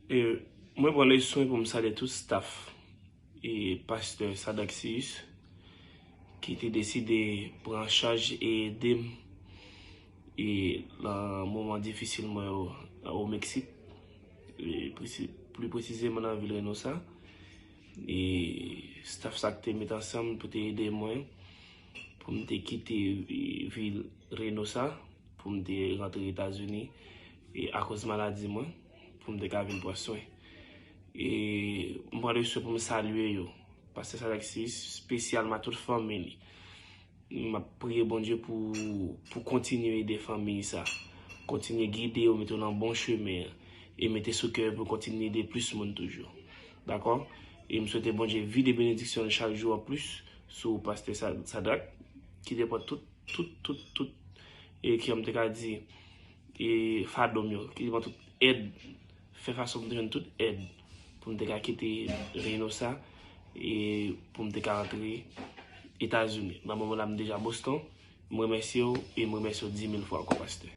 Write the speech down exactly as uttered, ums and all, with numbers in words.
E mwen pran leson pou m salye tout staff e pastè Sadrac Cius ki te deside pran chaj e ede m e nan moman difisil mwen yo o Meksik, e presi- pli presizeman nan vil Reynosa. E staff sa k te met ansanm pou te ede mwen pou m te kite e, vil Reynosa pou m te rantre Etazini e akoz maladi mwen pou m te ka vin pran swen. E m pran leson pou m salye yo. Pastè Sadrac Cius, espesyalman tout fanmi li. M ap priye Bondye pou pou kontinye ede fanmi sa. Kontinye gide yo, mete yo nan bon chemen an, e mete sou kè yo pou kontinye ede plis moun toujou. Dakò? E m swete Bondye vide benediksyon l chak jou an plis sou pastè Sa- Sadrac, ki te pran tout, tout, tout, tout, e ki m te ka di, e fado m yo, ki te pran tout èd, fè fason pou m te jwenn tout èd pou m te ka kite Reynosa e pou m te ka rantre Etazini. Nan moman la m deja Boston. M remèsye w e m remèsye w dimil fwa ankò, pastè.